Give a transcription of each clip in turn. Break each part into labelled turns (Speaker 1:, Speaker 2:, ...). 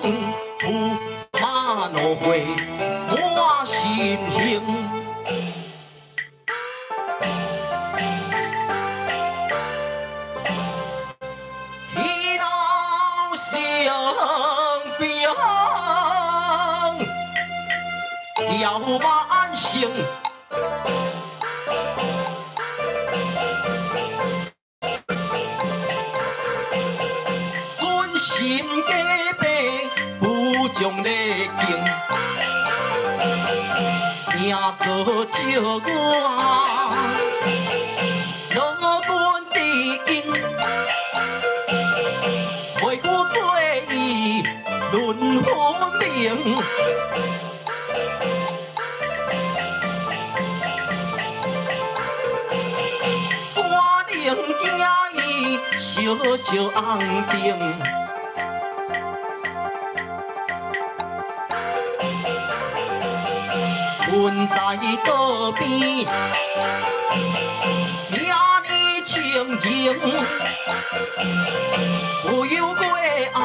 Speaker 1: 驸馬怒火满心胸。喜闹相平，叫万生。心家白，不将礼敬，听说笑我罗滚地英，袂顾做伊论分明。怎能惊伊小小红灯？困在桌边，遐尔清闲，不由过爱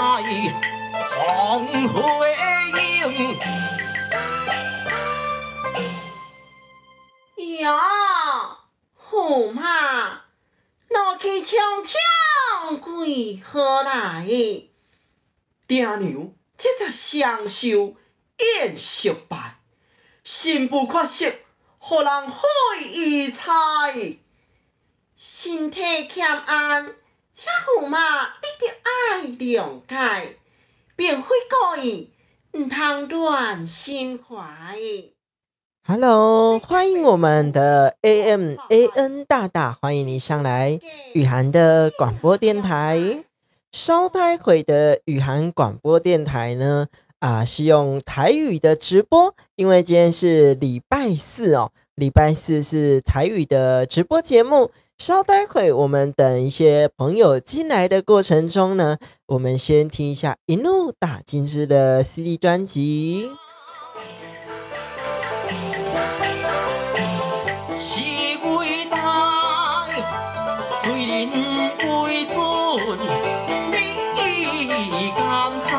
Speaker 1: 风花影。
Speaker 2: 哟，驸马，怒气冲冲为何来？
Speaker 3: 爹娘这才双寿宴失败。新妇缺色，予人怀疑猜。
Speaker 2: 身体欠安，这驸马你著爱谅解，并非故意，毋通乱心怀。
Speaker 4: Hello，欢迎我们的 AM AN 大大，欢迎你上来雨涵的广播电台。稍待会的雨涵广播电台呢，是用台语的直播，因为今天是礼拜四哦，礼拜四是台语的直播节目。稍待会，我们等一些朋友进来的过程中呢，我们先听一下一路打金枝的 CD 专辑。
Speaker 1: 是伟大，虽人为尊，你敢知？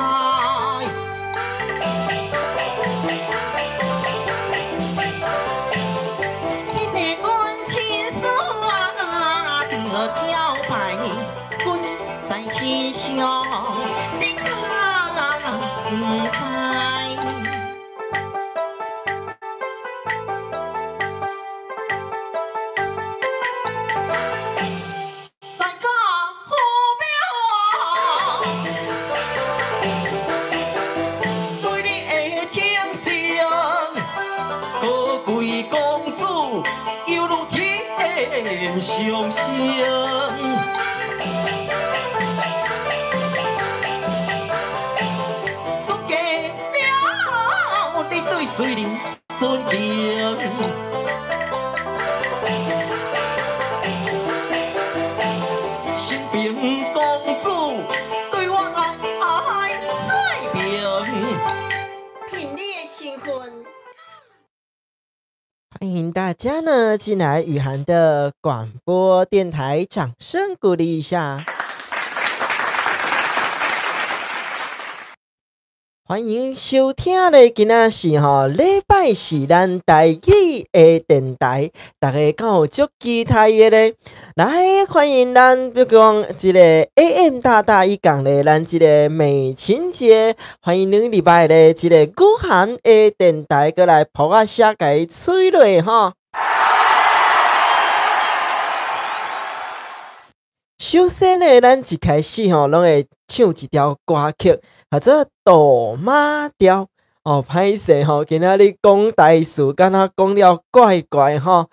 Speaker 1: 你敢知？在家好庙啊，对你的天性，高贵公子犹如天上星。对人尊敬，新平公主对我爱爱水平。
Speaker 2: 凭你的身份，
Speaker 4: 欢迎大家呢进来雨涵的广播电台，掌声鼓励一下。欢迎收听咧，今仔是吼礼拜四，咱台语的电台，大家敢有足期待的咧？来，欢迎咱比如讲这个 AM 大大伊讲咧，咱这个美琴姐，欢迎两礼拜咧，这个雨涵的电台过来噗仔声共伊吹落吼。首先咧，咱一开始吼，攏會唱一條歌曲，叫做《杜馬調》哦。歹勢吼，今仔日講台詞，敢若講了怪怪吼。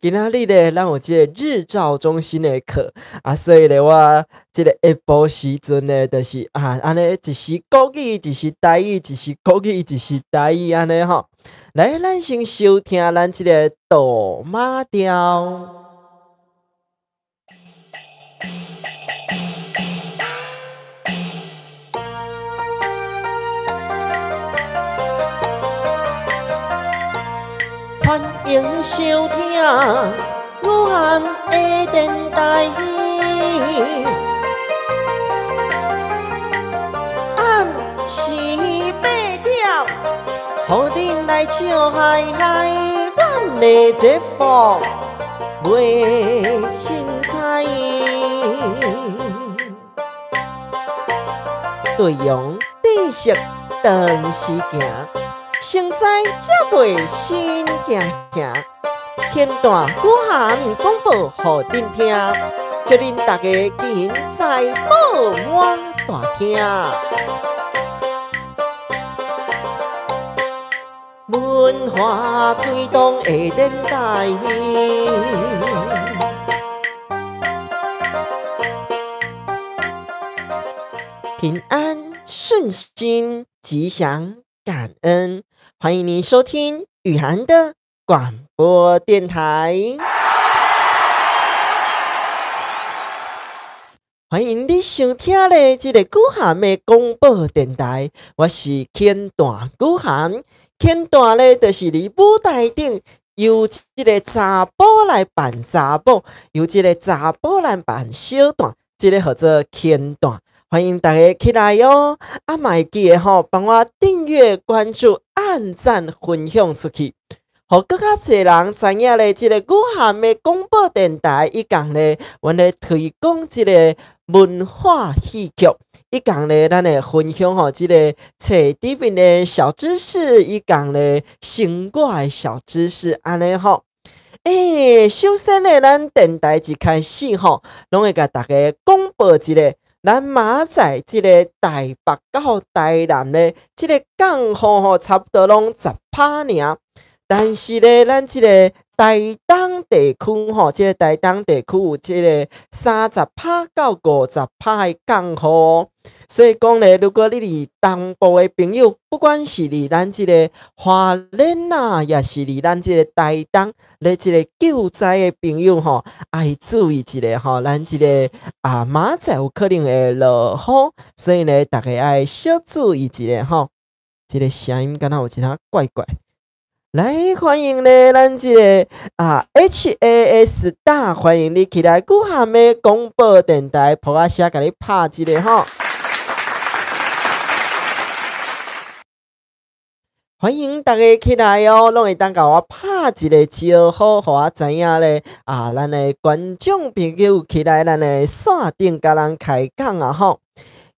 Speaker 4: 今仔日咧，咱有這個日照中心的課啊，所以咧，我這個下晡時陣咧，就是啊，按呢一時國語，一時台語，一時國語，一時台語，按呢吼。來，咱先收聽咱這個《杜馬調》。歡迎收聽雨涵的電台，暗時时八点，予恁来笑嗨嗨，咱的节目袂凊彩。内容知识长时行，成才才袂心惊惊。天大古涵广播予恁听，祝恁大家金财宝满大厅。文化推动的电台，平安顺心吉祥感恩，欢迎您收听雨涵的广播电台。欢迎你收听咧这个古涵的广播电台，我是天大古涵。天大咧，就是伫舞台顶由这个查埔来扮查某，由这个查埔来扮小旦，这个号做天大。欢迎大家起来哟！啊，嘛会记得吼，帮我订阅、关注、按赞、分享出去，予阁较济人知影咧。这个古涵的广播电台，伊共咧，阮咧推广这个文化戏剧。伊讲咧，咱会分享吼，这个册里面的小知识，伊讲咧生活的小知识，按呢吼。首先咧，咱电台一开始吼，拢会共大家广播一下，咱明仔载这个台北到台南咧，这个降雨吼，差不多拢10趴尔。但是咧，咱这个台东地区吼，这个台东地区有这个30趴到50趴的降雨，所以讲咧，如果你伫东部的朋友，不管是伫咱这个花莲啊，抑是伫咱这个台东咧，这个救灾的朋友吼，爱注意一下吼，咱这个啊明仔载有可能会落雨，所以咧，大家爱小注意一下吼。这个声音敢若有一寡怪怪。来，欢迎咧，咱这个啊 HAS 大，欢迎你起来古涵的广播电台，噗仔声共你拍一下吼。欢迎大家起来哦，拢会当共我拍一个招呼，予我知影咧。啊，咱的观众朋友起来，咱的线顶共人开讲啊吼。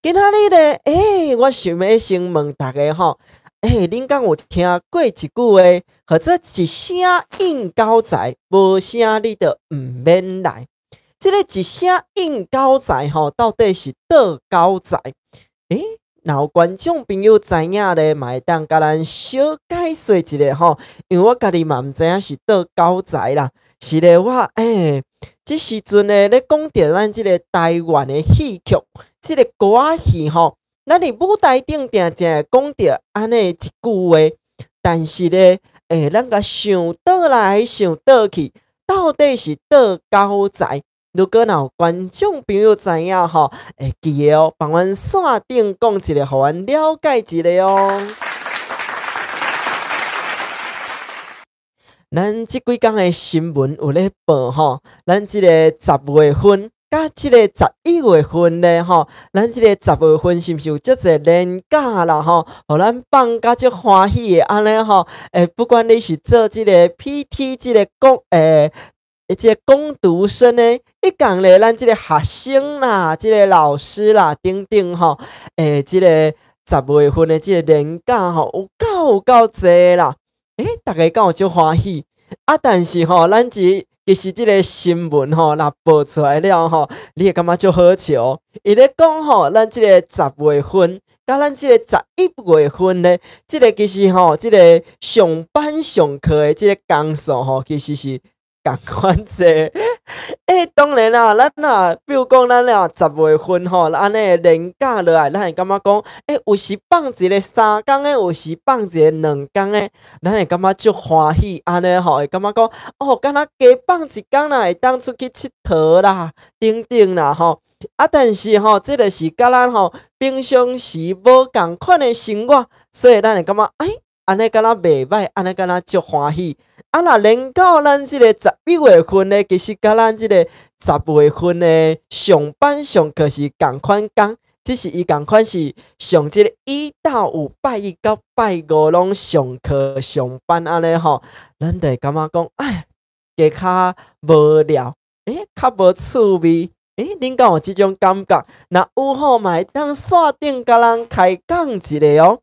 Speaker 4: 今仔日咧，我想欲先问大家吼。恁敢有听过一句话，号做一声应狗仔，无声你就毋免来。这个一声应狗仔吼，到底是佗狗仔？若有观众朋友知影咧，嘛会当共咱小解说一下吼，因为我家己嘛毋知影是佗狗仔啦。是咧，我这时阵咧咧讲著咱这个台湾的戏剧，这个歌仔戏吼。咱伫舞台顶定定会讲著按呢一句话，但是咧，咱共想倒来想倒去，到底是佗狗仔？如果若有观众朋友知影吼，会记得哦，帮阮线顶讲一下，予阮了解一下哦。咱这几工的新闻有咧报吼，咱这个10月份。佮这个11月份咧吼，咱这个10月份是毋是有足济连假啦吼？予咱放甲足欢喜的按呢吼？不管你是做这个 PT 这个工这个工读生呢，伊共咧咱这个学生啦，这个老师啦等等吼，这个10月份的这个连假吼，有够济啦！大家敢有足欢喜？啊，但是吼，咱这其实这个新闻吼，若报出来了吼，你会感觉足好笑。伊咧讲吼，咱这个10月份，佮咱这个11月份咧，这个其实吼，这个上班上课的这个工数吼，其实是仝款济。当然啦，咱若比如讲咱若10月份吼，按呢连假落来，咱会感觉讲，有时放一个3工的，有时放一个2工的，咱会感觉足欢喜，按呢吼，会感觉讲，哦，敢若加放一工啦，会当出去𨑨迌啦，等等啦吼。啊，但是吼，这就是佮咱吼平常时无仝款的生活，所以咱会感觉，按呢敢若袂䆀，按呢敢若足欢喜。啊，若连到咱这个11月份咧，其实佮咱这个10月份的上班上课是仝款工，只是伊仝款是上這個一到五拜一到拜五攏上課上班按呢吼，咱就會感覺講，哎，加較無聊，較無趣味，恁敢有這種感覺？若有吼，嘛會當線頂共人開講一下哦。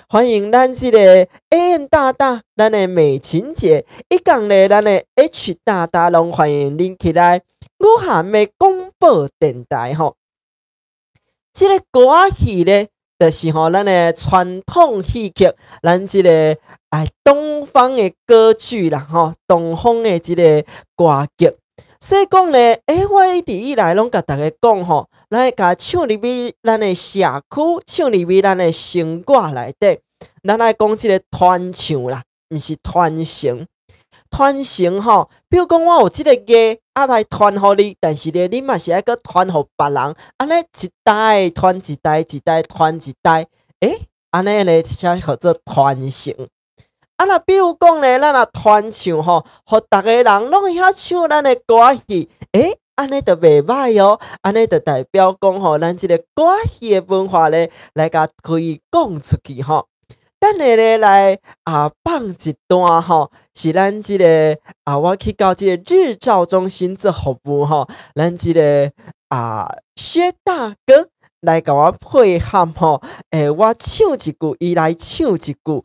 Speaker 4: 歡迎咱這個 AM 大大，咱的美琴姐，以及咧咱的 H 大大，攏歡迎恁起來雨涵的廣播電台吼。這個歌仔戲咧，就是吼咱的傳統戲曲，咱這個東方的歌劇啦吼，東方的這個歌劇。所以講咧，我一直以來攏共大家講吼，咱愛共唱入去咱的社區，唱入去咱的生活內底。咱愛講這個傳唱啦，毋是傳承。傳承吼，比如講我有這個藝，來傳予你，但是咧，你嘛是愛閣傳予別人，按呢一代傳一代，一代傳一代，按呢咧才號做傳承。若比如講咧，咱若傳唱吼，予逐個人攏會曉唱咱的歌仔戲，按呢就袂䆀哦，按呢就代表講吼，咱這個歌仔戲的文化咧，來共推廣出去吼。等下咧來放一段吼，是咱這個我去到這個日照中心做服務吼，咱這個薛大哥來共我配合吼，我唱一句，伊來唱一句，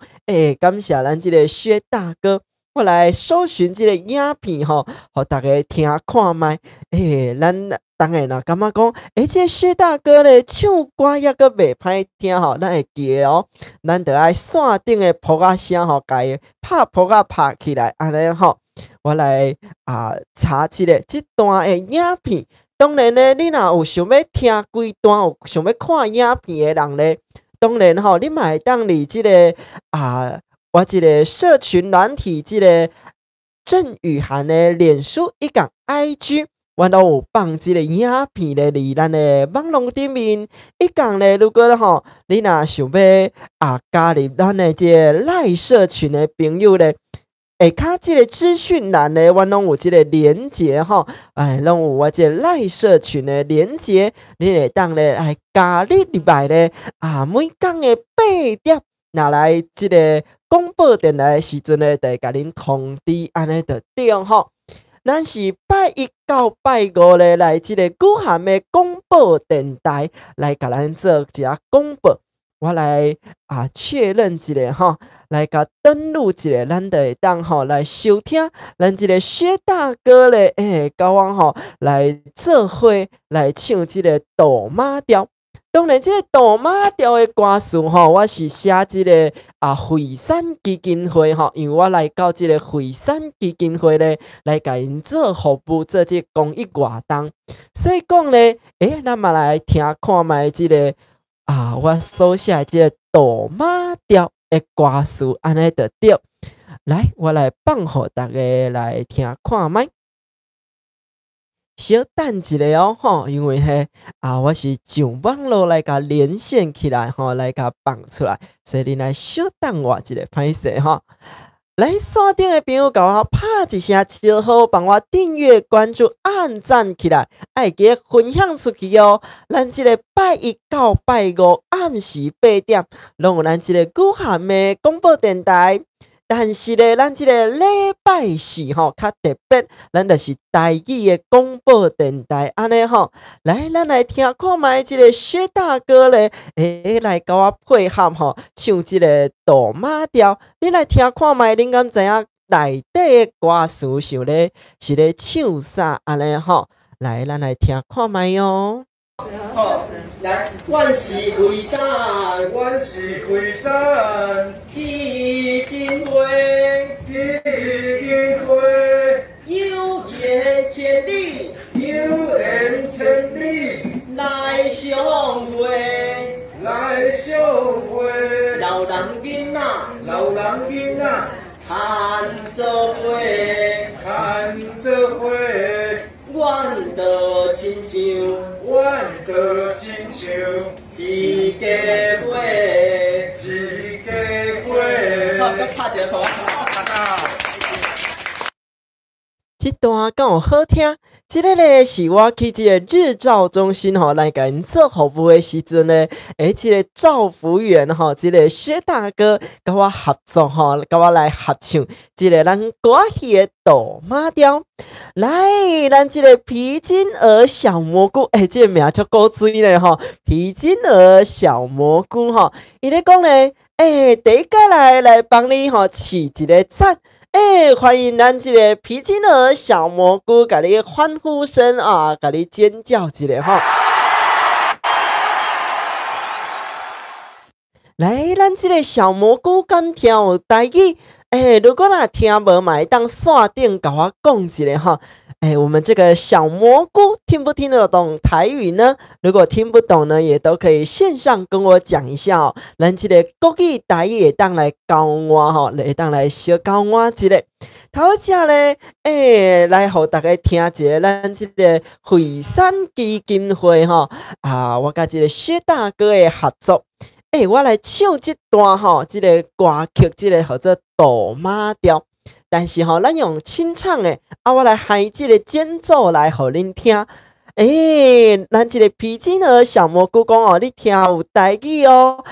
Speaker 4: 感謝咱這個薛大哥，我來搜尋這個影片吼，予大家聽看覓。咱當然啦，感覺講，這個薛大哥咧唱歌猶閣袂歹聽吼，咱會記得哦，咱著愛線頂的噗仔聲吼，共伊拍噗仔拍起來，按呢吼，我來查這個這段的影片。當然咧，你若有想欲聽規段，有想欲看影片的人咧，當然吼，你嘛會當佇這個我這個社群軟體，這個鄭雨涵的臉書以及 IG，我攏有放這個影片咧，佇咱的網路頂面。以及咧，如果吼，你若想欲加入咱的這個 LINE 社群的朋友咧，下跤這個資訊欄咧，我攏有這個連結吼，攏有我這個 LINE 社群的連結，你會當咧來加入入來咧，每工的8點，若來這個廣播電台的時陣咧，就會共恁通知，按呢就對吼。咱是拜一到拜五咧，來這個雨涵的廣播電台來共咱做一下廣播。我來確認一下吼，來共登錄一下，咱就會當吼來收聽咱這個薛大哥咧，佮我吼來做伙來唱這個賭馬調。當然，這個賭馬調的歌詞吼，我是寫這個惠山基金會吼，因為我來到這個惠山基金會咧，來共𪜶做服務，做這個公益活動。所以講咧，咱嘛來聽看覓這個我所寫的這個賭馬調的歌詞，按呢就對。來，我來放予大家來聽看覓。小等一下哦，吼，因為嘿我是上網路來共連線起來吼，來共放出來，所以恁來小等我一下，歹勢吼。來，線頂的朋友，共我拍一聲招呼，幫我訂閱、關注、按讚起來，愛記得分享出去哦。咱這個拜一到拜五暗時8點，攏有咱這個雨涵的廣播電台。但是咧，咱這個禮拜四吼較特別，咱就是台語的廣播電台按呢吼。來，咱來聽看覓這個薛大哥咧，來共我配合吼，唱這個賭馬調。恁來聽看覓，恁敢知影內底的歌詞想咧是咧唱啥按呢吼？來，咱來聽看覓哦。
Speaker 3: 好，來，阮是惠山，
Speaker 5: 阮是惠山，
Speaker 3: 基金會，
Speaker 5: 基金會，
Speaker 3: 有緣千里，
Speaker 5: 有緣千里，
Speaker 3: 來相會，
Speaker 5: 來相會，
Speaker 3: 老人囡仔，
Speaker 5: 老人囡仔，
Speaker 3: 牽做伙，
Speaker 5: 牽做伙。
Speaker 3: 阮就親像，
Speaker 5: 阮就親像
Speaker 3: 一家伙，
Speaker 5: 一家伙。
Speaker 3: 好，閣拍一个噗。
Speaker 4: 這這段敢有好聽？這个咧是我去這个日照中心吼來共𪜶做服務的時陣咧，這个照服員吼，這个薛大哥佮我合作吼，佮我來合唱這个咱歌仔戲的杜馬調。來，咱這个皮筋兒小蘑菇，這个名足古錐咧吼，皮筋兒小蘑菇吼，伊咧講咧，第一個來幫你吼試一个讚。歡迎咱這个皮筋兒小蘑菇，共你歡呼聲啊，共你尖叫一下吼！來，咱這个小蘑菇敢聽有台語？如果若聽無嘛，會當線頂共我講一下吼。我們這個小蘑菇聽不聽得懂台語呢？如果聽不懂呢，也都可以線上跟我講一下哦。咱這個國語台語會當來交換吼，會當來相交換一下。頭一隻咧，來予大家聽一下咱這個惠山基金會吼，啊，我佮這個薛大哥的合作。我來唱這段吼，這个歌曲，這个號做杜馬調。但是吼，咱用清唱的，啊，我來嗨這个間奏來予恁聽。咱這个皮筋兒小蘑菇講哦，你聽有台語哦，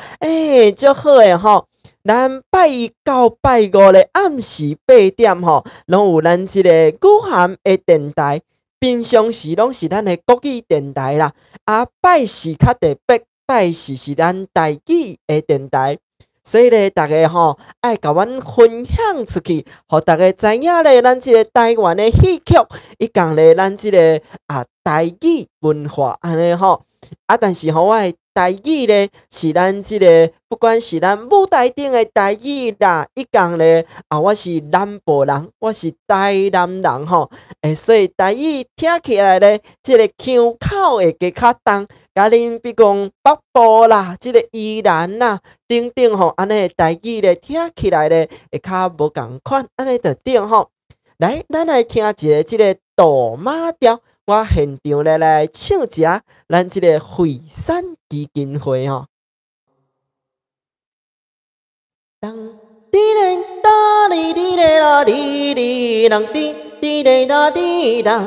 Speaker 4: 足好的吼。咱拜一到拜五咧暗時8點吼，攏有咱這個雨涵的電台，平常時攏是咱的國語電台啦。啊，拜四較特別，拜四是咱台語的電台。所以咧，大家吼愛共阮分享出去，予大家知影咧，咱這个台灣的戲曲，以及咧咱這个啊台語文化按呢吼。啊，但是吼，我的台語咧是咱這个，不管是咱舞台頂的台語啦，以及咧啊，我是南部人，我是台南人吼，所以台語聽起來咧，這个腔口會加較重。共恁比講北部啦，這个宜蘭啦等等吼，按呢台語咧聽起來咧會較無仝款，按呢就對吼。來，咱來聽一下這个杜馬調，我現場咧來唱一下咱這个惠山基金會吼。當滴咧哆哩哩咧啦哩哩啷滴滴咧啦滴啦，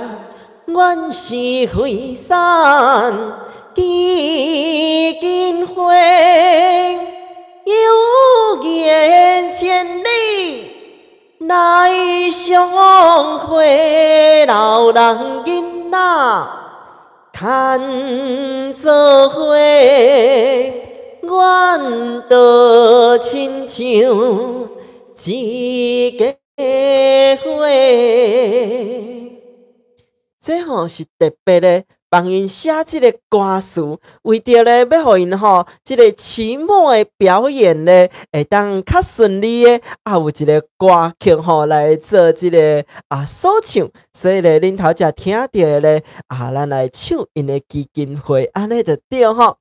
Speaker 4: 阮是惠山基金會，有緣千里來相會，老人囡仔牽做伙，阮都親像一家伙。這吼是特別的。幫𪜶寫這个歌詞，為著咧欲予𪜶吼，這个期末的表演咧，會當較順利的，啊有一个歌曲吼來做這个啊首唱，所以咧恁頭才聽著的咧，啊咱來唱𪜶的基金會，按呢就對吼。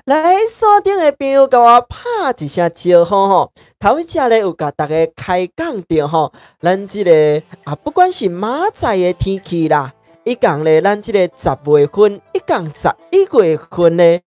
Speaker 4: 來線頂的朋友，共我拍一聲招呼吼。頭一隻咧有共大家開講著吼，咱這个啊不管是明仔載的天氣啦。以及咧，咱這个10月份，以及11月份咧，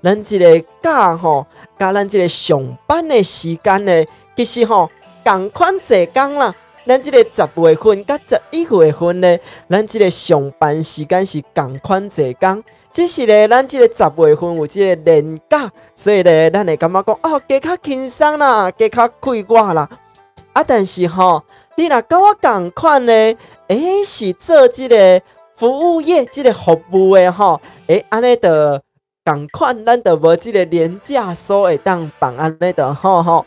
Speaker 4: 咱這个假吼，佮咱這个上班的時間咧，其實吼仝款濟工啦。咱這个10月份佮11月份咧，咱這个上班時間是仝款濟工，只是咧，咱這个10月份有這个連假，所以咧，咱會感覺講哦，加較輕鬆啦，加較快活啦。啊，但是吼，你若佮我仝款咧，是做這个服務業這个服務的吼，按呢就仝款，咱就無這个連假所會當放按呢就好吼。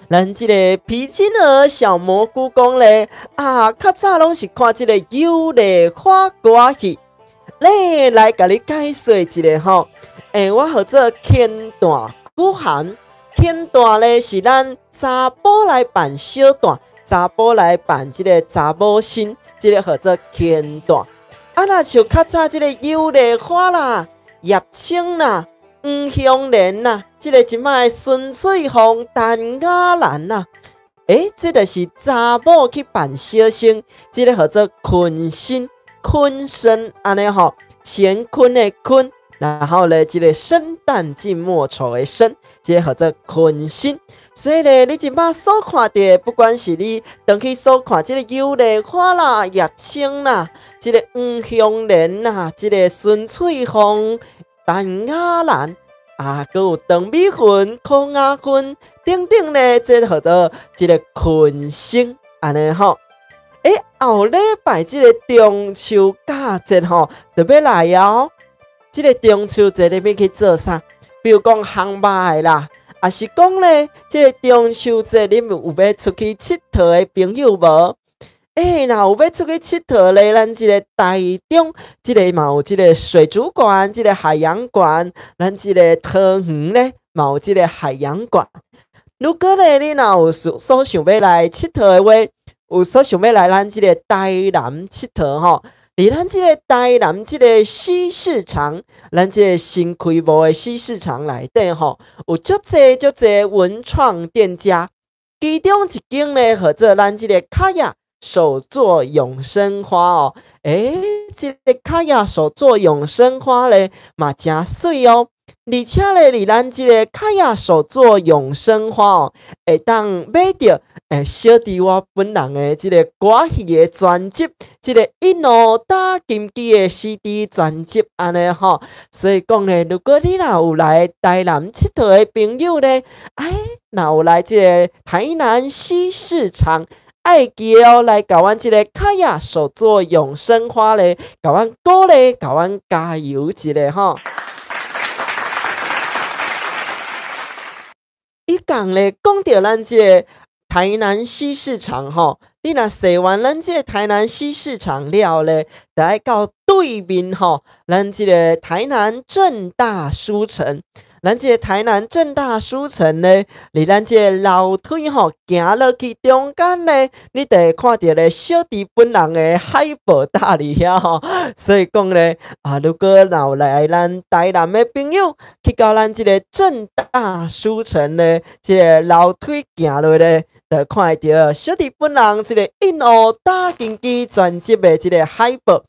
Speaker 4: 咱這个皮筋兒小蘑菇講咧，啊，較早攏是看這个遊麗花歌戲，咧來共你解說一下吼。我號做乾旦古涵，乾旦咧是咱查埔來扮小旦，查埔來扮這个查某身。這个號做乾旦，啊，若像較早這个游麗花啦、葉青啦、黃香蓮啦，這个這擺孫翠鳳、陳雅蘭啦，這就是查某去扮小生，這个號做坤身、坤身按呢吼，乾坤的坤。然后咧，这个生旦净末丑的生，这个号做坤星。所以咧，你这摆所看著，不管是你转去所看这个油梨花啦、叶青啦、这个黄香莲啦、这个孙翠凤、陈雅兰啊，阁有陈美云、柯雅芬等等咧，这号做这个群星按呢吼。后礼拜这个中秋佳节吼，就欲来哦。这个中秋节你欲去做啥？比如讲烘肉的啦，抑是讲咧，这个中秋节你有欲出去𨑨迌的朋友无？若有欲出去𨑨迌咧，咱这个台中这个嘛有这个水族馆，这个海洋馆，咱这个桃园咧嘛有这个海洋馆。如果咧你若有所想欲来𨑨迌的话，有所想欲来咱这个台南𨑨迌吼，伫咱这个台南这个西市场，咱这个新开幕的西市场内底吼，有足济足济文创店家，其中一间咧号做咱这个卡亚手作永生花哦。这个卡亚手作永生花咧嘛诚媠哦，而且咧伫咱这个卡亚手作永生花哦，会当买著小弟我本人的这个歌戏的专辑，这个一路打金鸡的 CD 专辑按呢吼。所以讲咧，如果你若有来台南𨑨迌的朋友咧，若有来这个台南西市场，爱记得哦，来共阮这个卡亚手作永生花咧，共阮鼓励，共阮加油一下吼。伊讲咧，讲著咱这个台南西市场吼，你若踅完咱这个台南西市场了咧，就爱到对面吼，咱这个台南正大书城。咱这个台南正大书城咧，伫咱这个楼梯吼，行落去中间咧，你就会看著咧小弟本人的海报搭伫遐吼。所以讲咧，如果若有来咱台南的朋友，去到咱这个正大书城咧，这个楼梯行落咧，就看会著小弟本人这个一路打金鸡专辑的这个海报。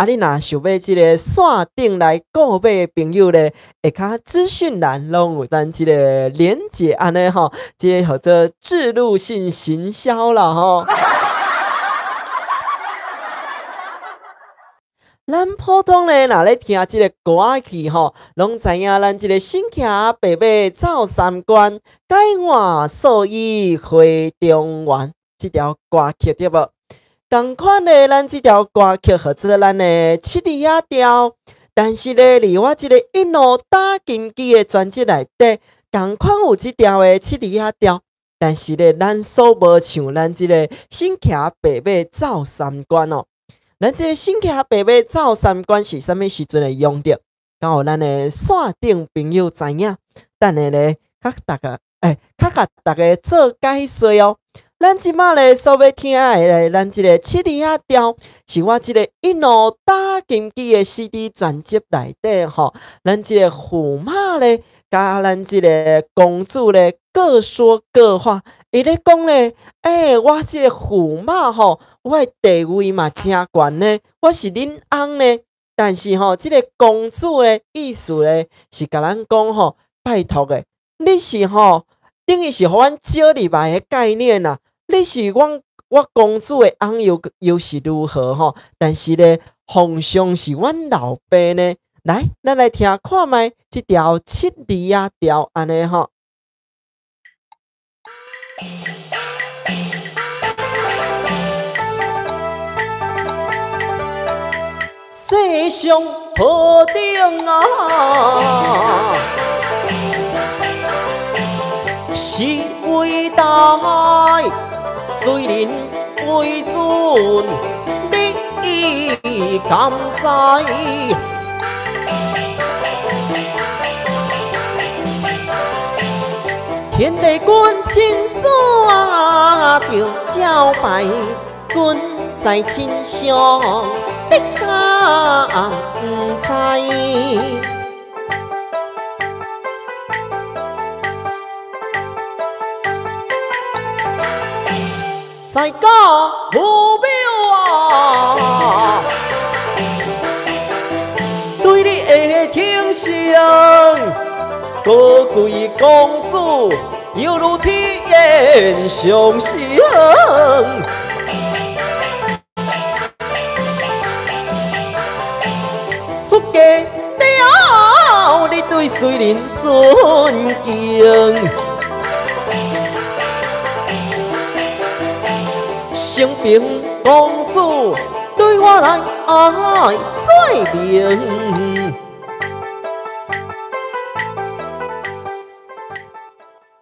Speaker 4: 你若想欲这个线顶来购买的朋友咧，下跤资讯栏拢有咱这个连结按呢吼，这个号做置入性行销啦吼。咱普通咧，若咧听这个歌曲吼，拢知影咱这个新骑白马走三关，改换素衣回中原这条歌曲对无？仝款咧，咱这条歌曲号做咱的七里仔调，但是咧，伫我这个一路打金鸡的专辑内底，仝款有这条的七里仔调，但是咧，咱所无唱咱这个新骑白马走三关哦。咱这个新骑白马走三关是啥物时阵会用著？敢有咱的线顶朋友知影？等下咧，较大家，较共大家做解说哦。咱这摆咧所欲听的咧，咱这个七里仔调是我这个一路打金鸡的 CD 专辑内底吼，咱这个驸马咧，佮咱这个公主咧各说各话。伊咧讲咧，我这个驸马吼，我的地位嘛诚悬呢，我是恁翁呢。但是吼，这个公主的意思咧，是共咱讲吼，拜托的，你是吼，等于是予阮招入来的概念啦。你是我公主的翁又是如何吼？但是咧，皇上是阮老爸呢。来，咱来听看觅这条七里仔调按呢吼。世上何等啊，是伟大，虽人为尊，你敢知？天地君亲所着招牌，君在亲上，你敢不知？在家父母啊，对你会疼惜
Speaker 1: 高贵公子犹如天上星。出嫁了，你对谁人尊敬？承平公子对我来爱说明。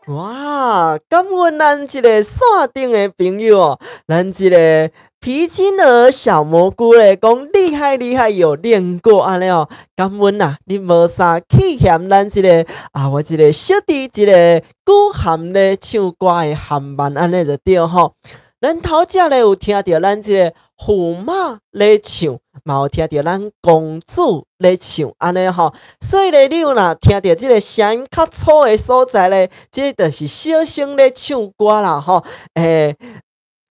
Speaker 4: 哇，感恩咱这个线顶的朋友哦，咱这个皮筋儿小蘑菇咧，讲厉害厉害，有练过按呢哦，感恩啦，你无啥去嫌咱这个啊，我这个小弟这个古涵咧唱歌的含慢按呢就对吼。咱头才咧有听著咱这个驸马咧唱，嘛有听著咱公主咧唱，按呢吼。所以咧，你有若听著这个声音较粗的所在咧，这就是小声咧唱歌啦吼。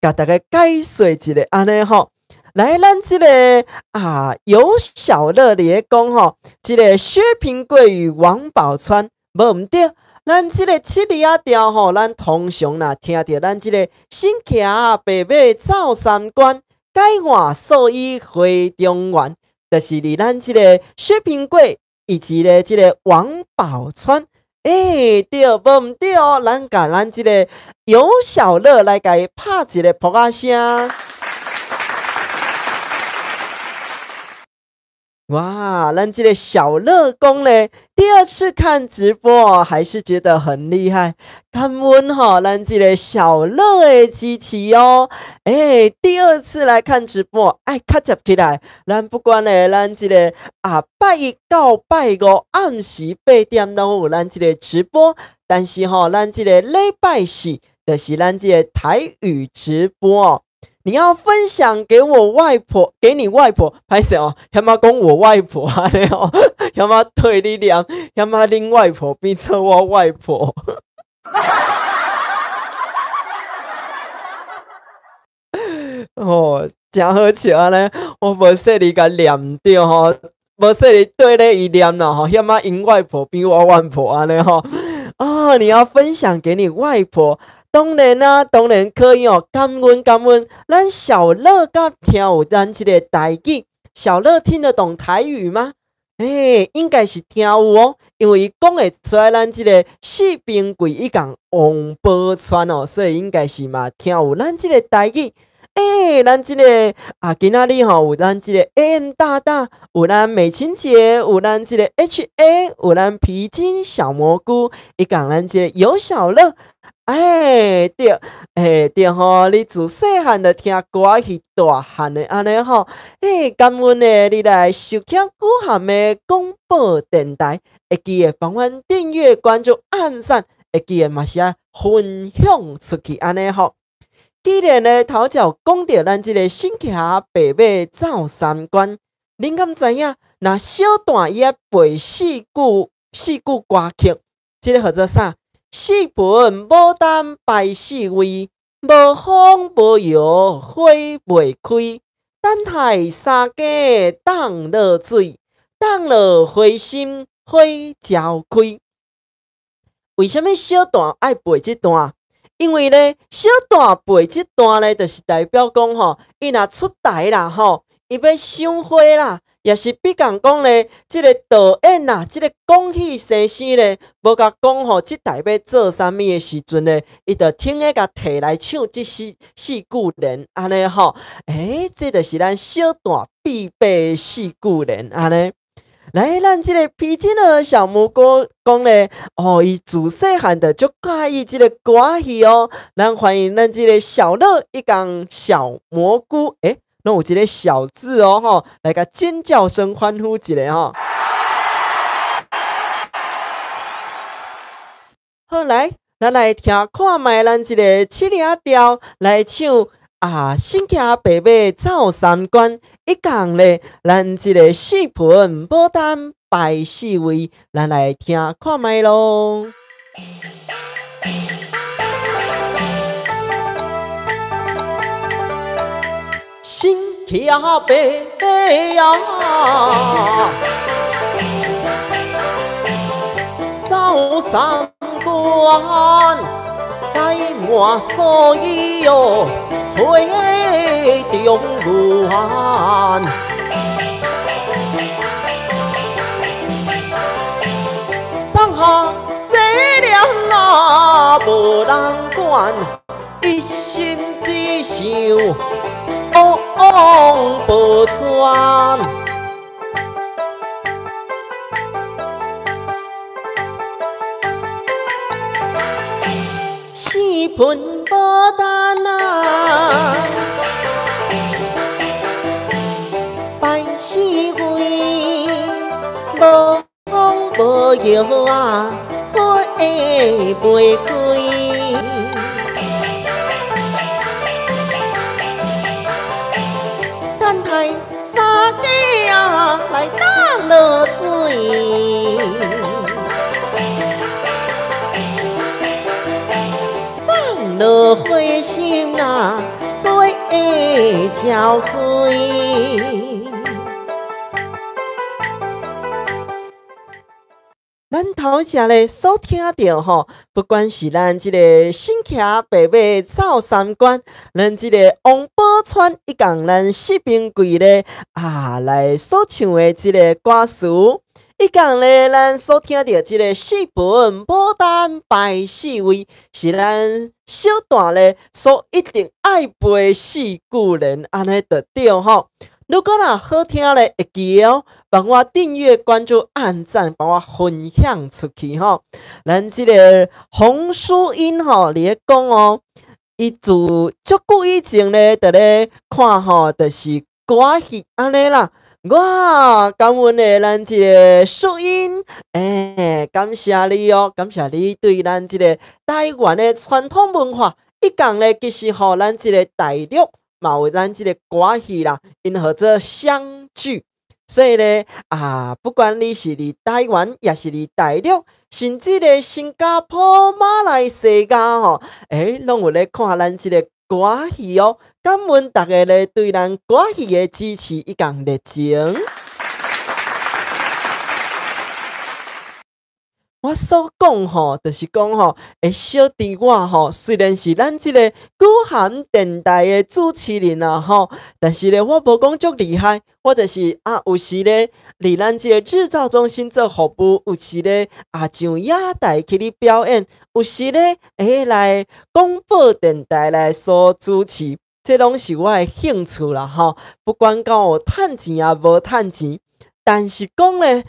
Speaker 4: 共大家解说一下按呢吼。来，咱这个啊，有小乐伫咧讲吼，这个薛平贵与王宝钏，无毋对。咱这个七里仔调吼，咱通常若听著咱这个新骑白马走三关，改换素衣回中原，就是伫咱这个薛平贵以及咧这个王宝钏。对，无毋对哦，咱共咱这个尤小乐来共伊拍一个噗仔声。哇，咱这个小乐讲咧，第二次看直播哦，还是觉得很厉害。感恩吼，咱这个小乐的支持哦。第二次来看直播，爱较接起来。咱不管咧，咱这个啊，拜一到拜五暗时8点拢有咱这个直播，但是吼，咱这个礼拜四就是咱这个台语直播哦。你要分享给我外婆，给你外婆，歹势哦，嫌仔讲我外婆按呢哦，嫌仔对你念，嫌仔恁外婆变做我外婆。哦，真好笑按呢，我无细腻共念著吼，无细腻对咧伊念啦吼，嫌仔𪜶外婆变我外婆按呢吼。哦，你要分享给你外婆。当然啊，当然可以哦，感恩感恩。咱小乐佮听有咱这个台语，小乐听得懂台语吗？应该是听有哦，因为伊讲会出来咱这个薛平贵伊共王宝钏哦，所以应该是嘛听有咱这个台语。咱这个啊，今仔日吼有咱这个 AM 大大，有咱美琴姐，有咱这个 HA，有咱皮筋小蘑菇，伊共咱这个尤小乐。对，对吼，你自细汉就听歌戏大汉的按呢吼，感恩的你来收听古涵的广播电台，会记得帮阮订阅、关注、按赞，会记得嘛是爱分享出去按呢吼。既然呢头才有讲著咱这个新骑白马走三关，恁敢知影？若小段伊爱背四句歌曲，这个号做啥？四盆牡丹排四位，无风无雨花袂开。等待三更当落水，当落花心花朝开。为啥物小段爱背这段？因为咧，小段背这段咧，就是代表讲吼，伊若出台啦吼，伊欲赏花啦。也是比共讲咧，这个导演啊，这个讲戏先生咧，无共讲吼，这台欲做啥物的时阵咧，伊就挺咧共提来唱这四句联，按呢吼，这就是咱小段必备四句联，按呢。来，咱这个皮筋儿小蘑菇讲咧，哦，伊自细汉就足佮意这个歌戏哦。咱欢迎咱这个小乐伊共小蘑菇，拢有一个小字哦，吼，来个尖叫声欢呼一下吼。好，来，咱来听看觅咱这个七里仔调来唱啊，新骑白马走三关，一共咧，咱这个四盆牡丹排四位，咱来听看觅咯。新骑白马啊，走三關，改換所以喲回中原。放下世量啊，無人管，一心只想王寶釧。四盆牡丹啊，拜四位，無風無雨啊，花袂開。等待三更啊，來打落水。落花心啊，花悄開。咱頭前咧所聽著吼，不管是咱這個新騎白馬走三關，咱這個王寶釧以及咱薛平貴咧啊來所唱的這個歌詞。以及咧，咱所聽著這個四盆牡丹拜四位，是咱小段咧所一定愛背四句聯，按呢就對吼。如果若好聽咧，會記得哦，幫我訂閱、關注、按讚，幫我分享出去吼。咱這個洪淑英吼，佇咧講哦，伊自足久以前咧，佇咧看吼，就是歌戲按呢啦。哇！感恩的咱這個淑英，感謝你哦，感謝你對咱這個台灣的傳統文化，以及咧，其實吼，咱這個大陸嘛有咱這個歌戲啦，𪜶號做湘劇。所以咧啊，不管你是佇台灣，抑是佇大陸，甚至咧新加坡、馬來西亞吼，攏有咧看咱這個歌戲哦。感恩大家咧對咱歌戲的支持以及熱情。我所講吼，就是講吼，小弟我吼，雖然是咱這個雨涵電台的主持人啊吼，但是咧，我無講足厲害，我就是啊，有時咧，佇咱這個日照中心做服務，有時咧啊上野台去咧表演，有時咧來廣播電台來所主持。這攏是我的興趣啦吼，不管講有趁錢啊無趁錢，但是講咧，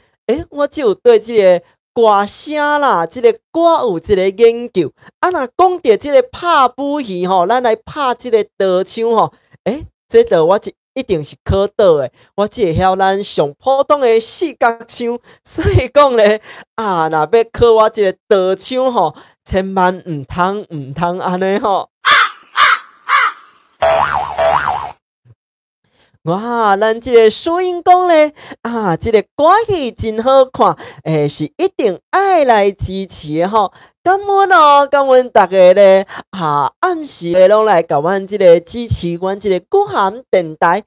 Speaker 4: 我只有對這個歌聲啦，這個歌有這個研究。啊，若講著這個拍武戲吼，咱來拍這個刀槍吼，這著我一定是考倒的，我只會曉咱上普通的四角槍，所以講咧，啊，若欲考我這個刀槍吼，千萬毋通毋通按呢吼。哇！咱這個淑英講咧，啊，這個歌戲真好看，是一定愛來支持的吼。感恩哦，感恩大家咧，啊，暗時咧攏來共阮這個支持，阮這個雨涵電台。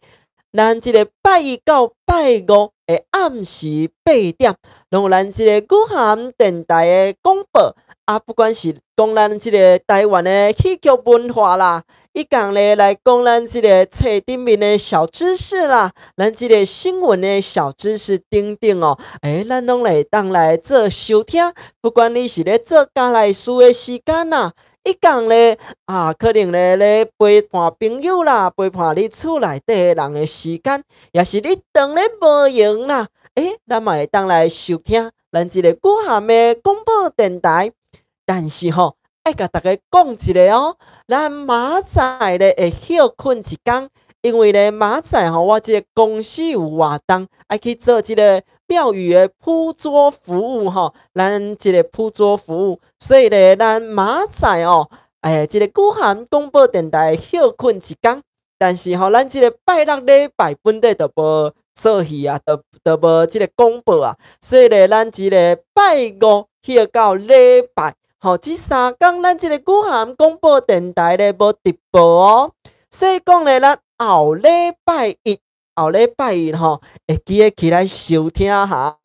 Speaker 4: 咱這個拜一到拜五的暗時8點，攏有咱這個雨涵電台的廣播。啊，不管是講咱這個台灣的戲劇文化啦，以及咧來講咱這個冊頂面的小知識啦，咱這個新聞的小知識等等哦，咱攏會當來做收聽。不管你是咧做家內事的時間啦，以及咧啊，可能咧咧陪伴朋友啦，陪伴你厝內底的人的時間，也是你當咧無閒啦，咱嘛會當來收聽咱這個雨涵的廣播電台。但是吼，愛共大家講一下哦，咱明仔咧會歇睏一工，因為咧明仔吼，我這個公司有活動，愛去做這個廟宇的鋪桌服務吼，咱這個鋪桌服務，所以咧咱明仔哦，這個雨涵廣播電台歇睏一工，但是吼，咱這個拜六禮拜本底就無做戲啊，就無這個廣播啊，所以咧咱這個拜五歇到禮拜。吼，這三工咱這個雨涵廣播電台咧無直播哦，所以講咧，咱後禮拜一，後禮拜一吼，會記得起來收聽哈。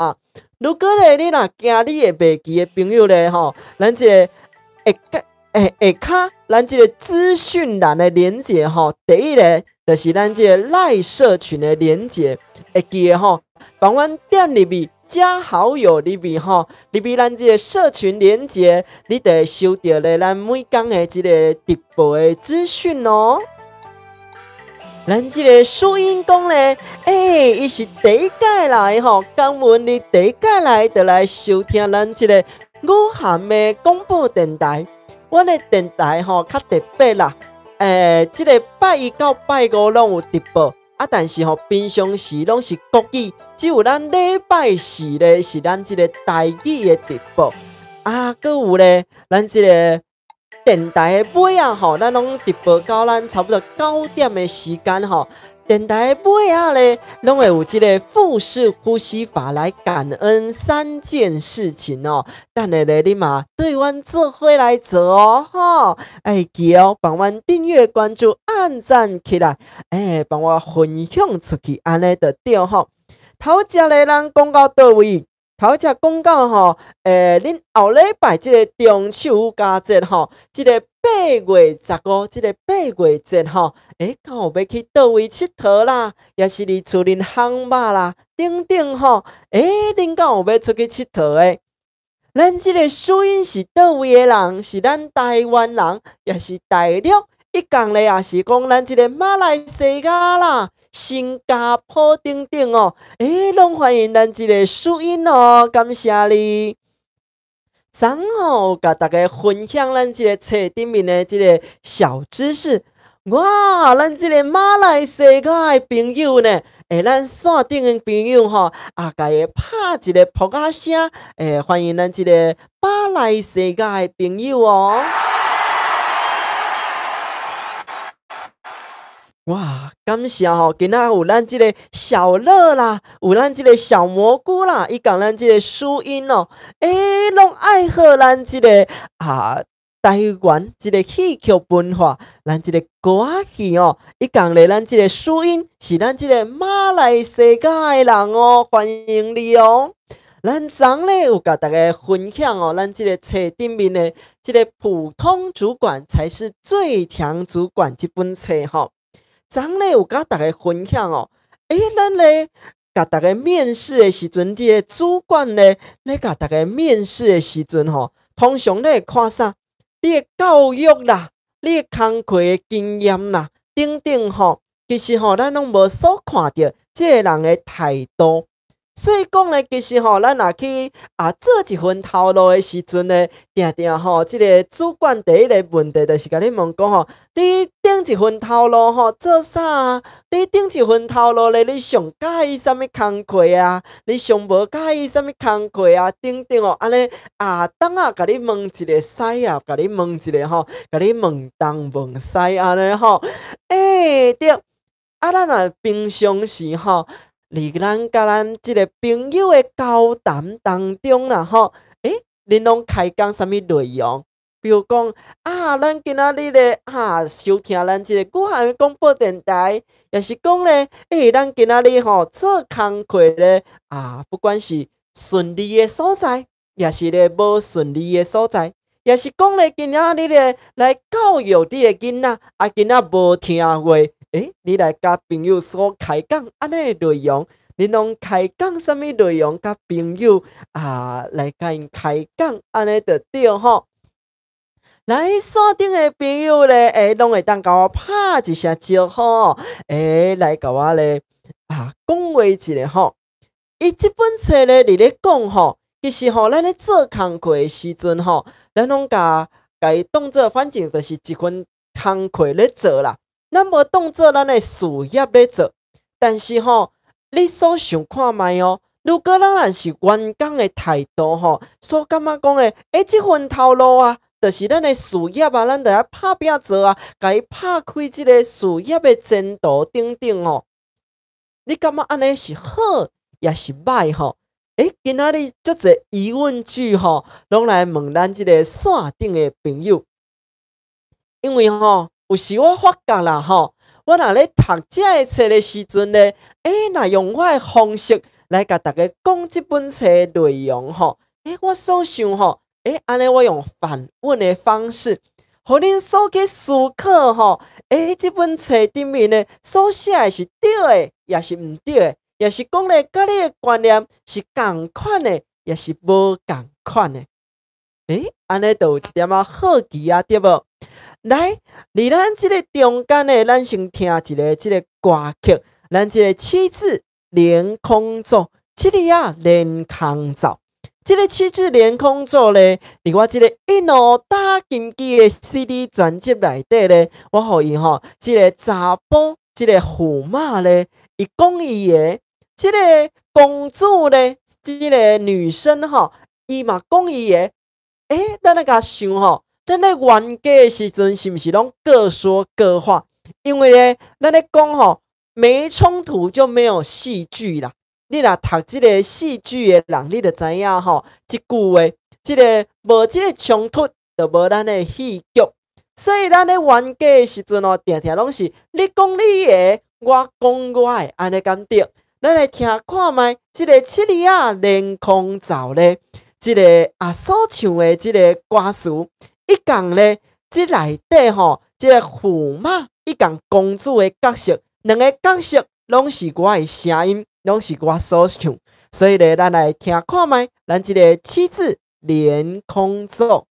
Speaker 4: 如果咧你若驚你會袂記的朋友咧吼，咱這个下下下跤，咱這个資訊欄的連結吼，第一个就是咱這个 LINE 社群的連結，會記得吼，幫阮點入去加好友入去吼，入去咱這个社群連結，你就會收著咧咱每工的這個直播的資訊哦。咱這个淑英講咧，欸，伊是第一擺來吼，感恩你第一擺來就來收聽咱這個雨涵的廣播電台。阮的電台吼較特別啦，欸，這个拜一到拜五攏有直播，啊，但是吼平常時攏是國語，只有咱禮拜四咧是咱這個台語的直播。啊，閣有咧，咱這个電台的尾仔吼，咱攏直播到咱差不多9點的時間吼。電台的尾仔咧，攏會有這个腹式呼吸法來感恩三件事情哦。等下咧，你嘛對阮做伙來做哦，吼！會記哦，幫阮訂閱、關注、按讚起來，欸，幫我分享出去，按呢就對吼。頭一咧，咱講到佗位？頭一講到吼，欸，恁後禮拜這个中秋佳節吼，這个8月15，這个八月節吼，欸，敢有欲去佗位𨑨迌啦？抑是佇厝裡烘肉啦，等等吼，欸，恁敢有欲出去𨑨迌的？咱這个淑英是佗位的人？是咱台灣人，抑是大陸？伊共咧，也是講咱這个馬來西亞啦、新加坡等等哦，欸，攏歡迎咱這个淑英哦，感謝你。昨吼，共大家分享咱這个冊頂面的這个小知識。哇，咱這个馬來西亞的朋友呢，欸，咱線頂的朋友吼，啊，共伊拍一个噗仔聲，欸，歡迎咱這个馬來西亞的朋友哦。哇，感謝吼，今仔有咱這个小樂啦，有咱這个小蘑菇啦，伊共咱這个淑英哦，欸，攏愛好咱這个啊台灣這个戲曲文化，咱這个歌仔戲哦，伊共咧咱這个淑英是咱這个馬來西亞的人哦，歡迎你哦。咱昨咧有共大家分享哦，咱這个冊頂面的這个普通主管才是最強主管這本冊吼。昨咧有共大家分享哦，欸，咱咧共大家面試的時陣，這个主管咧咧共大家面試的時陣吼，通常咧會看啥？你的教育啦，你的工課的經驗啦，等等吼，其實吼，咱攏無所看著這个人的態度。所以講咧，其實吼，咱若去啊做一份頭路的時陣咧，定定吼，這个主管第一个問題就是共你問講吼，你頂一份頭路吼做啥？你頂一份頭路咧，你上佮意啥物工課啊？你上無佮意啥物工課啊？等等哦，按呢啊，當仔共你問一个，西仔共你問一个吼，共你問東問西按呢吼，欸，對，啊，咱若平常時吼。佇咱佮咱這个朋友的交談當中啦吼，欸，恁攏開講啥物內容？比如講啊，咱今仔日咧啊，收聽咱這个雨涵廣播電台，抑是講咧，欸，咱今仔日吼做工課咧啊，不管是順利的所在，抑是咧無順利的所在，抑是講咧今仔日咧來教育你的囡仔，啊，囡仔無聽話。欸，你來佮朋友所開講按呢內容，你攏開講啥物內容？佮朋友啊來共𪜶開講按呢就對吼。來線頂的朋友咧，欸，攏會當共我拍一聲招呼，欸，來共我咧啊講話一下吼。伊這本冊咧佇咧講吼，其實吼，咱咧做工課的時陣吼，咱攏共伊當做反正就是一份工課咧做啦。咱無當做咱的事業咧做，但是吼，你所想看覓哦？如果咱若是員工的態度吼，所感覺講的，欸，這份頭路啊，就是咱的事業啊，咱著愛拍拼做啊，共伊拍開這个事業的前途等等哦。你感覺按呢是好，抑是歹吼？欸，今仔日足濟疑問句吼，攏來問咱這个線頂的朋友，因為吼。有時我發覺啦吼，我若咧讀這个冊的時陣咧，欸，若用我的方式來共大家講這本冊內容吼。我所想吼，按呢我用反問的方式，予恁所去思考吼。這本冊頂面呢所寫的是對的，抑是毋對的，抑是講咧，佮你的觀念是仝款的，抑是無仝款的？按呢就有一點仔好奇啊，對無？來，佇咱這个中間呢，咱先聽一个這个歌曲，咱這个七字連空奏，七字仔連空奏。這个七字連空奏咧，佇我這个一路打金枝的 CD 專輯內底咧，我予伊吼，這个查埔，這个駙馬咧，伊講伊的，這个公主咧，這个女生吼，伊嘛講伊的。咱來共想吼，咱咧冤家的時陣，是毋是攏各說各話？因為咧，咱咧講吼，沒衝突就沒有戲劇啦。你若讀這个戲劇的人，你就知影吼，這句話，這个無這个衝突，就無咱的戲劇。所以咱咧冤家的時陣哦，定定攏是你講你的，我講我的，按呢敢對？咱來聽看覓，這个七字仔連空奏咧，這个阿所唱的這个歌詞，一共咧，這內底吼，這个駙馬伊共公主的角色，兩个角色攏是我的聲音，攏是我所唱，所以咧，咱來聽看覓，咱這个七字連空奏。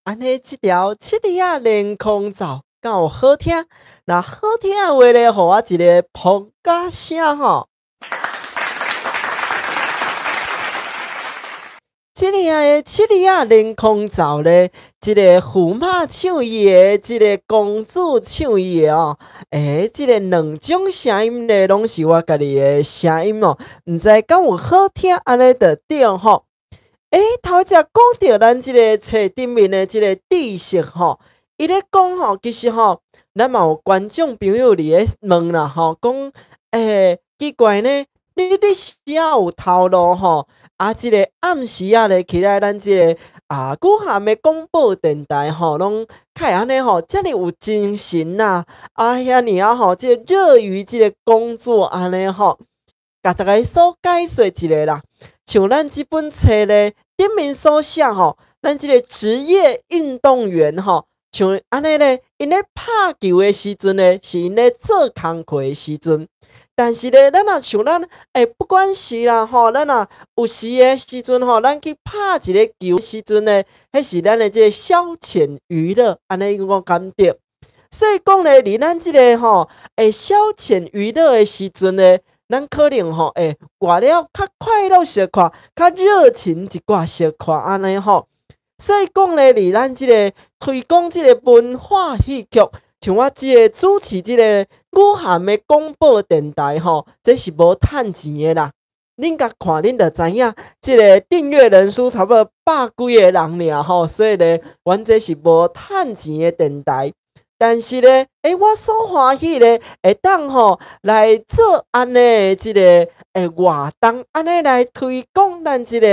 Speaker 4: 按呢，這條七字仔連空奏敢有好聽？若好聽的話咧，予我一个噗仔聲吼！這个的七字仔連空奏咧，這个駙馬唱伊的，這个公主唱伊的哦。這个兩種聲音咧，攏是我家己的聲音哦。毋知敢有好聽，按呢就對吼。頭一只講著咱這个冊頂面的這个知識吼，伊咧講吼，其實吼，咱嘛有觀眾朋友佇咧問啦吼，講奇怪呢，你日時仔有頭路吼，啊，這个暗時仔咧起來，咱這个啊，雨涵的廣播電台吼，攏較會按呢吼，遮爾有精神呐，啊，遐爾仔吼，這个熱於這个工作按呢吼，共大家所解說一下啦。像咱這本冊咧，頂面所寫吼，咱這個職業運動員吼，像按呢咧，𪜶咧拍球的時陣咧，是𪜶咧做工課的時陣。但是咧，咱若像咱，不管是啦吼，咱若有時的時陣吼，咱去拍一个球時陣咧，彼是咱的這個消遣娛樂，按呢講敢對？所以講咧，佇咱這個吼，消遣娛樂的時陣咧，咱可能吼會活了較快樂小可，較熱情一寡小可按呢吼。所以講咧，佇咱這個推廣這個文化戲劇，像我這個主持這個雨涵的廣播電台吼，這是無趁錢的啦。恁共看，恁就知影，這個訂閱人數差不多百幾個人爾吼，所以咧，阮這是無趁錢的電台。但是咧，我所歡喜咧，會當吼來做按呢的這個活動，按呢來推廣咱這個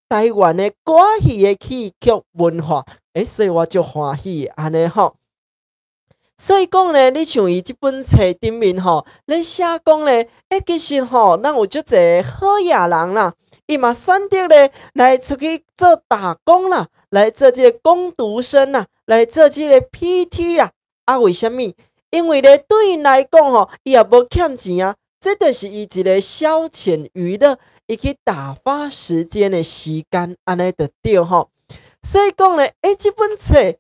Speaker 4: 台灣的歌戲的戲劇文化，所以我足歡喜按呢吼。所以講咧，你像伊這本冊頂面吼，咧寫講咧，其實吼，咱有足濟好野人啦，伊嘛選擇咧來出去做打工啦，來做這個工讀生啦，來做這個 PT 啦。啊，為啥物？因為咧，對𪜶來講吼，伊也無欠錢啊，這就是伊一個消遣娛樂，伊去打發時間的時間，按呢就對吼。所以講咧，這本冊，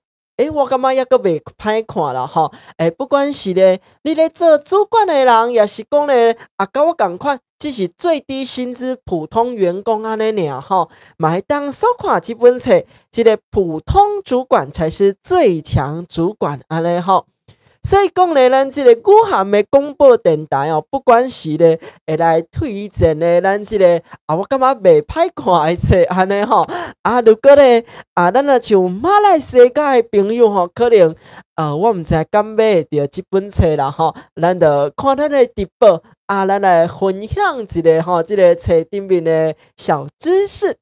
Speaker 4: 我感覺猶閣袂歹看啦吼。不管是咧，你咧做主管的人，抑是講咧，啊，佮我仝款，只是最低薪資普通員工按呢爾吼，嘛會當所看這本冊，這個普通主管才是最強主管按呢吼。所以講咧，咱這個雨涵的廣播電台哦，不管是咧會來推薦的，咱這個啊，我感覺袂歹看的冊按呢吼。啊，如果咧啊，咱若像馬來西亞的朋友吼，可能我毋知敢買會著這本冊啦吼。咱就看咱的直播啊，咱來分享一下吼，這個冊頂面的小知識。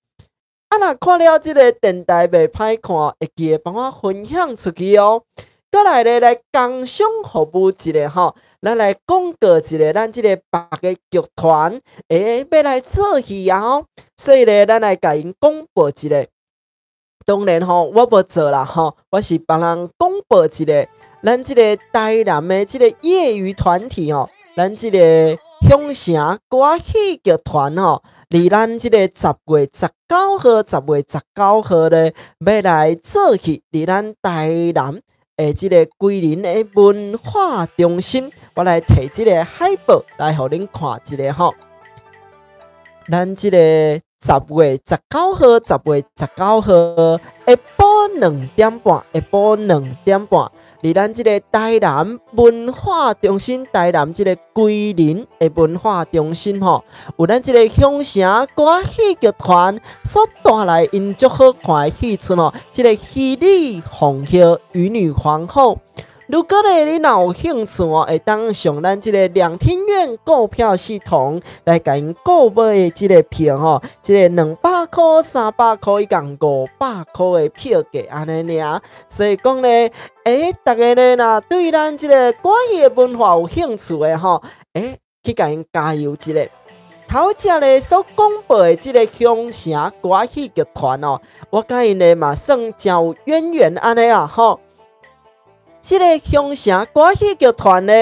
Speaker 4: 啊，若看了這個電台袂歹看，會記得幫我分享出去哦。閣來咧，來工商服務一下吼，咱來廣告一下，咱這個別个劇團欲來做戲啊吼，所以咧，咱來共𪜶廣播一下。當然吼，我無做啦吼，我是幫人廣播一下。咱這個台南的這個業餘團體吼，咱這個鄉城歌戲劇團吼，佇咱這個10月19號，10月19號咧，欲來做戲，佇咱台南的這個歸仁的文化中心，我來提這個海報來予恁看一下吼。咱這個十月十九號，十月十九號下晡2點半，下晡兩點半，佇咱這個台南文化中心，台南這個歸仁的文化中心吼，有咱這個鄉城歌戲劇團所帶來𪜶足好看的戲出吼，這個虛擬皇后與女皇后。如果咧你若有興趣哦，會當上咱這個兩廳院購票系統來共𪜶購買這個票吼，這個200箍、300箍以及500箍的票價按呢爾。所以講咧，逐家咧若對咱這個歌戲的文化有興趣的吼，去共𪜶加油一下。頭才咧所廣播的這個鄉城歌戲劇團哦，我佮𪜶咧嘛算誠有淵源按呢啦吼。這個鄉城歌戲劇團呢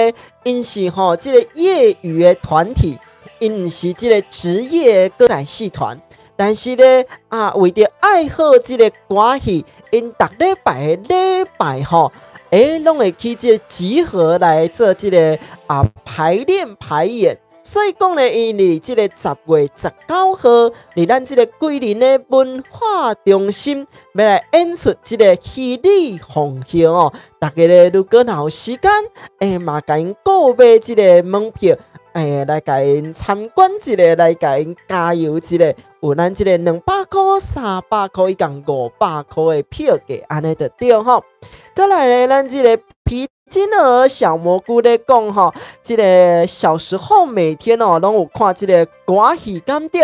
Speaker 4: ，𪜶是吼這個業餘的團體，𪜶毋是這個職業的歌仔戲團。但是呢，啊，為著愛好這個歌戲，𪜶逐禮拜的禮拜吼，攏會去這個集合來做這個啊排練排演。所以講咧，𪜶佇這個10月19號，佇咱這個歸仁的文化中心，欲來演出這個虛擬皇后哦。逐家咧，如果若有時間，嘛共𪜶購買這個門票，來共𪜶參觀一下，來共𪜶加油一下。有咱這個200箍、300箍以及500箍的票價，按呢就對吼。閣來咧，咱這個皮金兒小蘑菇咧講吼，這個小時候每天哦，攏有看這個歌戲，敢對？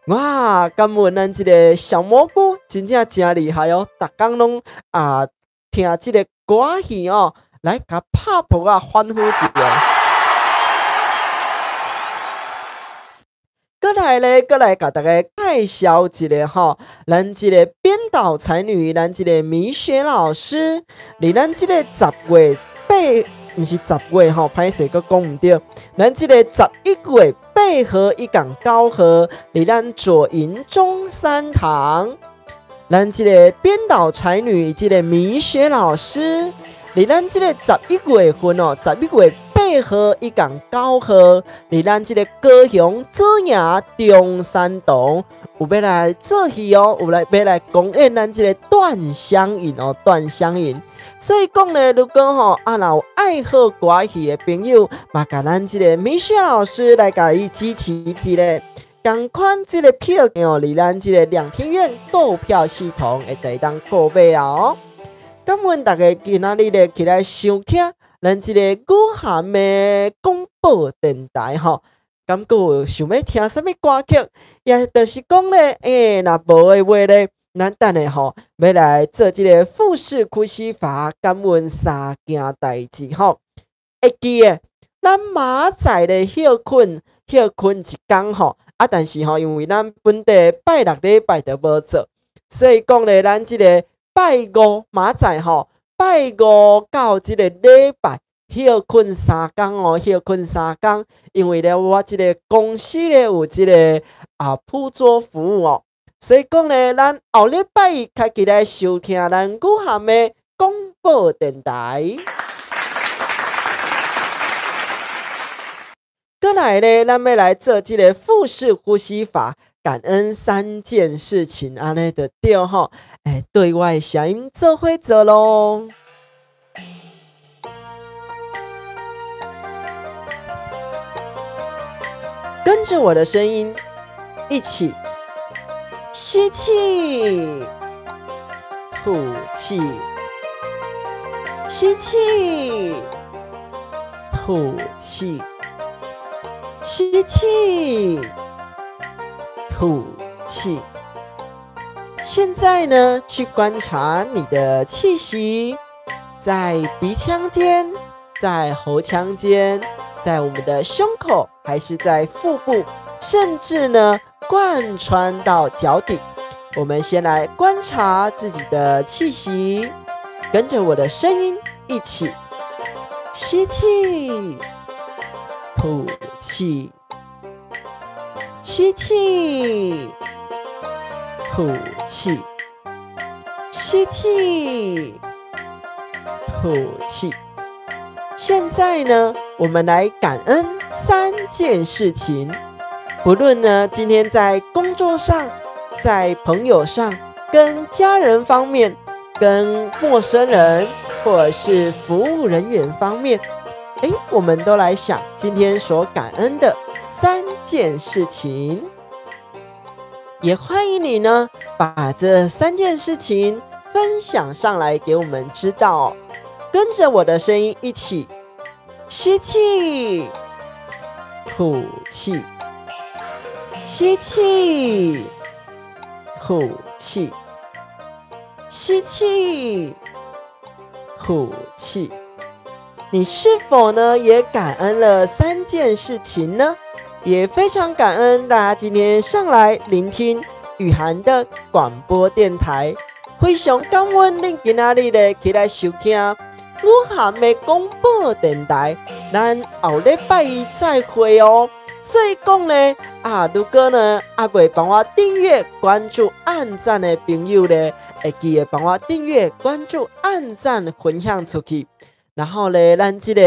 Speaker 4: 哇，感恩咱這個小蘑菇，真正誠厲害哦！逐工攏啊聽這个歌戲哦，來共拍噗仔歡呼一下。閣來咧，閣來共大家介紹一个吼，咱這个編導才女，咱這个米雪老師，佇咱這个10月8，毋是10月吼，歹勢閣講毋對，咱這個11月8號伊共9號，佇咱左營中山堂，咱這個編導才女，這个米雪老師，佇咱這個11月份哦，11月8號伊共9號，佇咱這個高雄左營中山堂，有欲來做戲哦，有來欲來公演咱這个斷相印哦，斷相印。所以講呢，如果吼啊，若有愛好歌戲的朋友，嘛共咱這个米雪老師來共伊支持一下。仝款這个票哦，佇咱這个兩廳院購票系統會當購買哦。感恩大家今仔日咧起來收聽咱這個雨涵的廣播電台吼。敢閣有想欲聽啥物歌曲？也就是講咧，若無的話咧，咱等下吼欲來做這个腹式呼吸法，感恩三件代誌吼。會記得咱明仔載咧歇睏，歇睏一工吼。啊，但是吼，因為咱本地拜六禮拜就無做，所以講咧，咱這个拜五明仔載吼，拜五到這个禮拜歇睏三工哦，歇睏三工，因為咧我這个公司咧有這个啊鋪桌服務哦，所以講咧，咱後禮拜一開始來收聽咱雨涵的廣播電台。閣來咧，咱欲來做這个腹式呼吸法，感恩三件事情，按呢就對吼。對我的聲音做伙做囉。跟著我的聲音，一起吸氣，吐氣，吸氣，吐氣。吸氣，吐氣。現在呢，去觀察你的氣息，在鼻腔間，在喉腔間，在我們的胸口，還是在腹部，甚至呢，貫穿到腳底。我們先來觀察自己的氣息，跟著我的聲音一起吸氣。吐氣，吸氣，吐氣，吸氣，吐氣。現在呢，我們來感恩三件事情。不論呢，今天在工作上，在朋友上，跟家人方面，跟陌生人，或者是服務人員方面，我們都來想今天所感恩的三件事情。也歡迎你呢，把這三件事情分享上來給我們知道哦。跟著我的聲音一起吸氣，吐氣，吸氣，吐氣，吸氣，吐氣。你是否呢也感恩了三件事情呢？也非常感恩大家今天上來聆聽雨涵的廣播電台，非常感恩恁今仔日咧起來收聽雨涵的廣播電台。咱後禮拜一再會哦。所以講咧啊，如果呢猶未幫我訂閱、關注、按讚的朋友咧，會記得幫我訂閱、關注、按讚、分享出去。然後咧，咱這個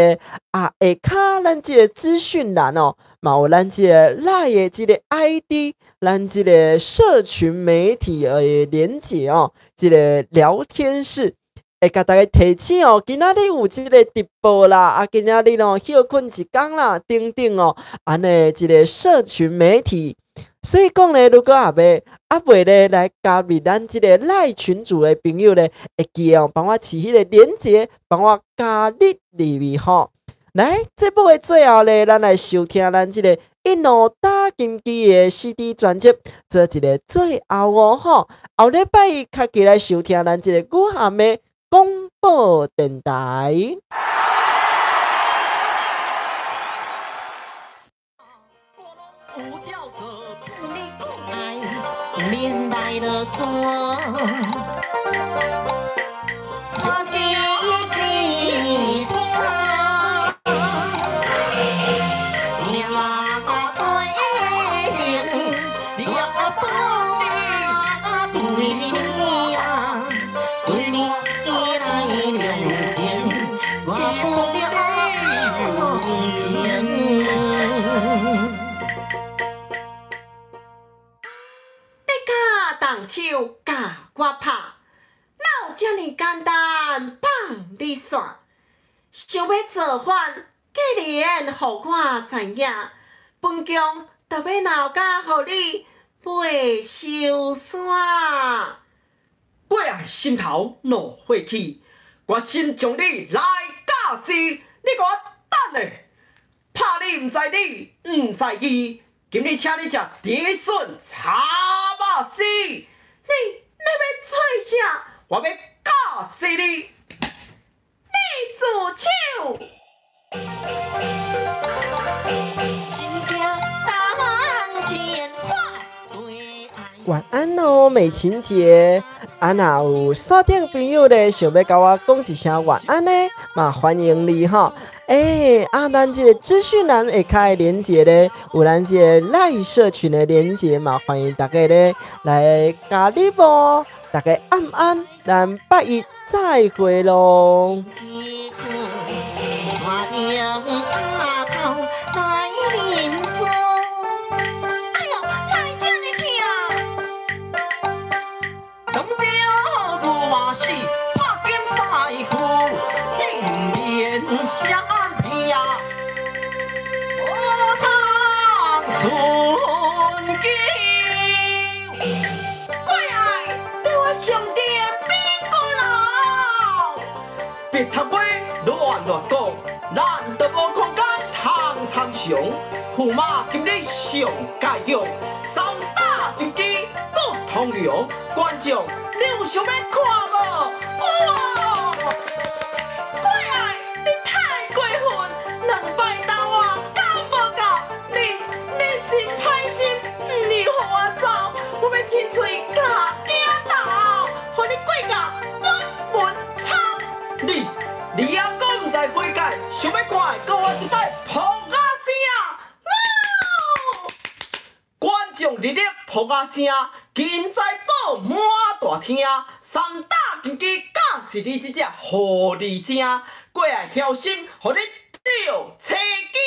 Speaker 4: 啊下跤，咱這個資訊欄哦，嘛有咱這個 LINE 的這個 ID，咱這個社群媒體的連結哦，這個聊天室會共大家提醒哦。今仔日有這個直播啦，啊，今仔日哦歇睏一工啦，等等哦，按呢這個社群媒體。所以講咧，如果猶未咧來加入咱這個 LINE 群組的朋友咧，會記得哦，幫我飼彼個連結，幫我加入入去吼。來，節目的最後咧，咱來收聽咱這個一路打金枝的 CD 专辑做一个最后哦吼。后礼拜较记来收听咱这个雨涵的广播电台。
Speaker 2: 手共我拍，哪有遮尔简单放你煞？想欲造反，既然予我知影，本宫就欲闹甲予你袂收山。
Speaker 3: 过爱心头怒火起，决心将你来教死。你给我等咧，拍你毋知你，毋知伊。今日请你食竹笋炒肉丝。
Speaker 2: 你欲做啥？
Speaker 3: 我欲教死你！
Speaker 2: 你自手。
Speaker 4: 晚安哦，美琴姐。啊，若有锁定朋友咧，想欲共我讲一声晚安呢，嘛欢迎你吼。啊，咱这个资讯栏下跤的连结咧，有咱这个赖社群的连结嘛，欢迎大家咧来加入哦。大家晚安，咱拜一再会咯。
Speaker 3: 别插话乱乱讲，咱都无空间通参详。驸马今日上盖勇，三打金枝不通用。观众，你有想欲看无？哇！
Speaker 2: 过爱，你太过分，两摆打我敢无够？你真歹心，毋让予我走，我欲亲嘴咬顶头，予你过到满门抄。
Speaker 3: 你犹阁毋知悔改，想欲看的，阁我一摆噗仔声！观众热烈噗仔声，金财宝满大厅，三打金枝敢是你这只狐狸精，过来小心，予你著车惊。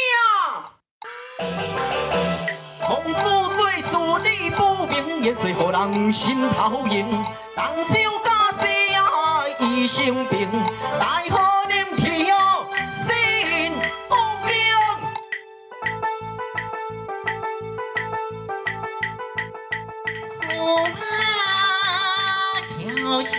Speaker 1: 公主做事你不明，言说予人心头硬，动手教死伊生病，大好啉去哦，心有病。我怕挑衅。